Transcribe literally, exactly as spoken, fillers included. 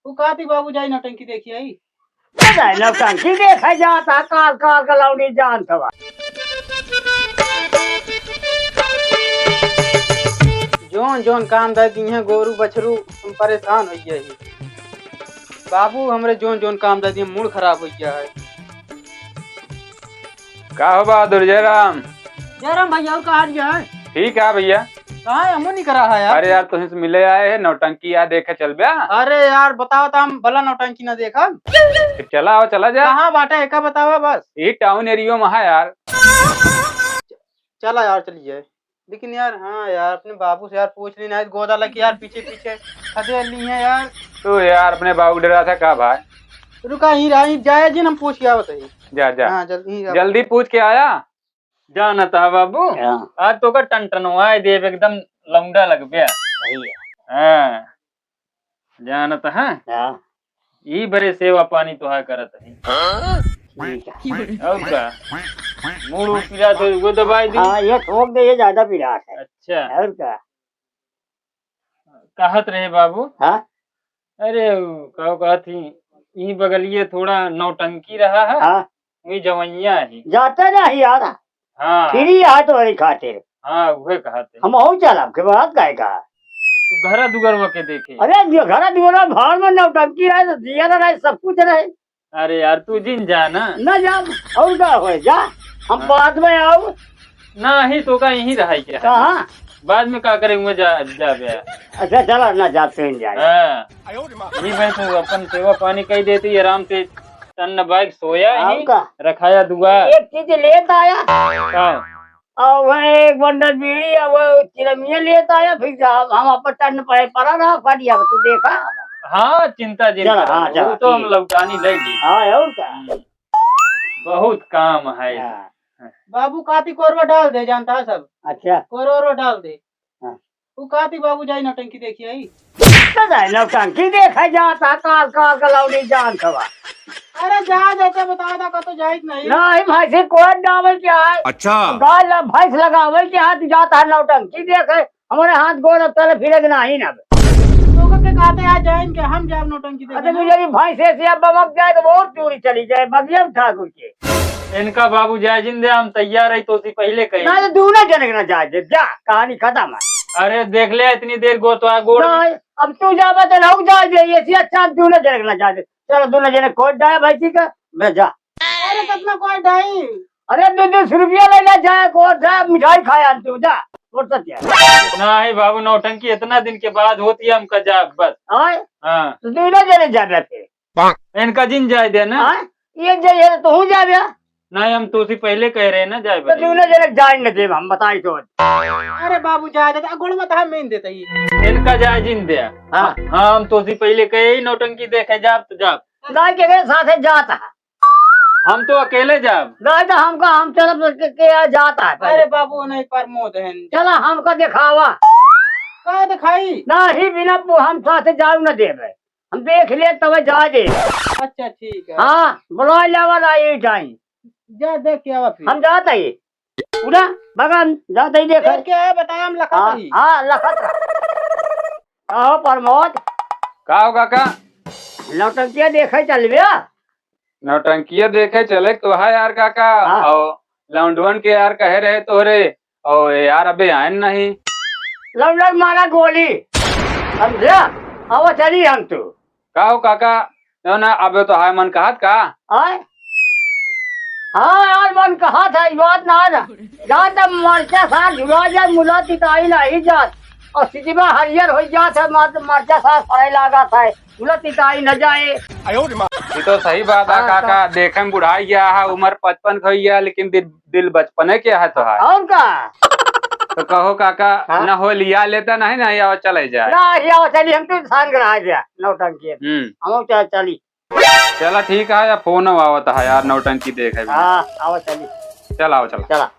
वो कहती बाबू जाई नौटंकी देखी आई। पता है, नौटंकी देखे जात है, काल काल का लौड़ी जानत बा। जोन जोन काम दे दिए हैं गोरू बछरू, हम परेशान हो गए ही। बाबू हमरे जोन जोन काम दे दिए, मूड खराब हो गया है। का हो बहादुर जयराम? जयराम भैया, और कहाँ गया है? ठीक है भैया। कहाँ है? हमू नहीं करा है यार। अरे यार, तुहीं से मिले आए हैं, नौटंकी यार देखे चलबे। अरे यार, बताओ तो हम भला नौटंकी ना देखब। फिर चला आओ, चला जा। कहाँ बाटे है, का बतावा बस। यही टाउन एरिया में है यार। चला यार, चलिए। लेकिन यार, हाँ यार, अपने बाबू से यार पूछ लेना है, गोदा लग यार, पीछे पीछे खदेड़ ली है यार। तो यार, अपने बाबू डरा था का भाई? रुका, यहीं रहा, यहीं जाए जिन, हम पूछ के आवत है। जा, जा। हाँ, जल्दी, यहीं रहा। जल्दी पूछ के आया। जानत है बाबू, हाँ। आज तो का टनटनवाए देब, एकदम लौंडा लगबे। सही है। हाँ, जानत है। हाँ। ई बरे सेवा पानी तोहार करत है। ठीक है। और का? मूड़ उड़ पिरात हो, वो दबाई दी। हाँ, ये ठोक दे, ये ज्यादा पिरात है। अच्छा। और का? कहत रहे बाबू। हाँ? अरे, उ, का कहत ही, ई बगलिए थोड़ा नौटंकी रहा है। हाँ। वही जवैया है। जाते नहीं यार। हाँ। फ्री है तोहरी खातिर। हाँ, उहे कहत है। हमहू चलब, के बात काहे का? तू घरा दुआरवा के देखे। अरे, जो घरा दुआरवा भाड़ में नौटंकी रहे, तो जिया रहे, सब कुछ रहे। अरे यार, तू जिन जा ना। ना जा, और का होए, जा। हम हाँ। बाद में आऊ। ना ही तो का यहीं रहाई के है। कहाँ? बाद में का करे हुए जा, जा बे। अच्छा, चला ना, जा, तू ही जा। हाँ। ये भाई, तू अपन सेवा पानी कही देती, आराम से तन बाइक सोया और ही, का? रखाया दुआ। एक चीज लेत आया। का? और वह एक बंडल बीड़ी और वह चिलमिया लेत आया, फिर जा, हम अपन टन पे पड़ा रहा, फट गया, तू देखा? हाँ, चिंता जिन चला, करा, हाँ, वो चला, तो हम ठीक। लौटानी ले ली। हाँ, और का? हम्म। बहुत काम है। हाँ। बाबू काती कोरवा डाल दे, जानता है सब। अच्छा। कोरवा डाल दे। हाँ। वो काती बाबू जाई नौटंकी देखी आई। तो जाए नौटंकी देखे जाता, काल काल का लौड़ी जानत बा। अरे जा, जाते बता दा, का तो जाइत नहीं। नहीं, भैंसी कोई डावल क्या है? अच्छा। गाय ला-, भैंस लगावल क्या है, तू जाता है नौटंकी देखे। हमारे हाथ गोड़ अब तले फिरे के नाही ना। तो ओकर के कहते आ जाइन के हम जाब नौटंकी देखे अरे ना। मुझे ये भैंस ऐसे अब बमक जाए तो बहुत दूरी चली जाए, बगिया में ठाकुर के। इनका बाबू जाए जिन दे, हम तैयार है, तो सी पहले कहे। ना तो दूनो जने के ना जाए दे, जा, कहानी खत्म है। अरे देख ले, इतनी देर गोतवा गोड़। नहीं, अब तू जाबा तो ना जाए दे, ये सी अच्छा हम दूनो जने के ना जाए दे। चलो दूनो जने खोज जाए भाई जी का, मैं जा। अरे, कितना कोई ढाई? अरे, दो दो सौ रुपया ले ले, जा, को जा, मिठाई खाए आन तू, जा, और तो क्या? नहीं बाबू, नौटंकी इतना दिन के बाद होती है, हमका जा, बस। आए? हाँ। तो दूनो जने जाबे फिर। इनका जिन जाए दे ना। आए? ये जे, ये तो हूँ जाबे। नहीं, हम तो उसी पहले कह रहे हैं ना, जाए तो बदे। दूनो जने जाए न देब, हम बताई तो। अरे बाबू, जाए दे, गोड़ मत हम मेन देते ही। इनका जाए जिन दे। हाँ। हाँ, हम तो उसी पहले कहे ही, नौटंकी देखे जाब तो जाब। गाय के साथे जाता है। हम तो अकेले जाब। नहीं तो हमका, हम चलब के, के जाता है पहले। अरे बाबू, नहीं प्रमोद है। चला हमका देखावा। का देखाई? नहीं, बिना पु-, हम साथे जाऊ न देबे। हम देख ले तब जा दे। अच्छा, ठीक है। हाँ, बुला लावा ना ये टाइम। जा देख के आवा फिर। हम जात ही। पूरा बगन जात ही देख। देख के आया, बताया हम लखत हाँ, ही। हाँ, लखत रहा। कहो प्रमोद। का हो काका? नौटंकिया देखे चलबे? नौटंकिया देखे चले तो है यार काका। हाँ। और लौंडवन के यार कहे रहे तोहरे, और यार अबे आयन नहीं। लौंडन मारा गोली, समझा? अब चली हम तू। का हो काका, ना, ना, अबे तो हाय मन कहत का? आय? हाँ यार, मन कहत है, ई बात ना ना। जा तब मरचा सार झुरा जाए, मुला तिताई नहीं जात। और सिजिबा हरियर हो जात है, मर-, मरचा सार फरे लागत है, मुला तिताई न जाए। ये तो सही बात है हाँ, काका, तो देखे में बुढ़ाई गया है, उम्र पचपन का हो गया, लेकिन दिल, दिल बचपने के है तो है। और का? तो कहो काका, हाँ? ना हो लिया लेता नहीं, नहीं आवा चले जाए। ना, ये आवा चली, हम तो इंसान के रहा गया, नौटंकी। हम्म। हम तो चली। चला ठीक है, या फोन आवत है यार, नौटंकी देखे भी। हाँ, आवा चली। चल, आवा, चला। चला।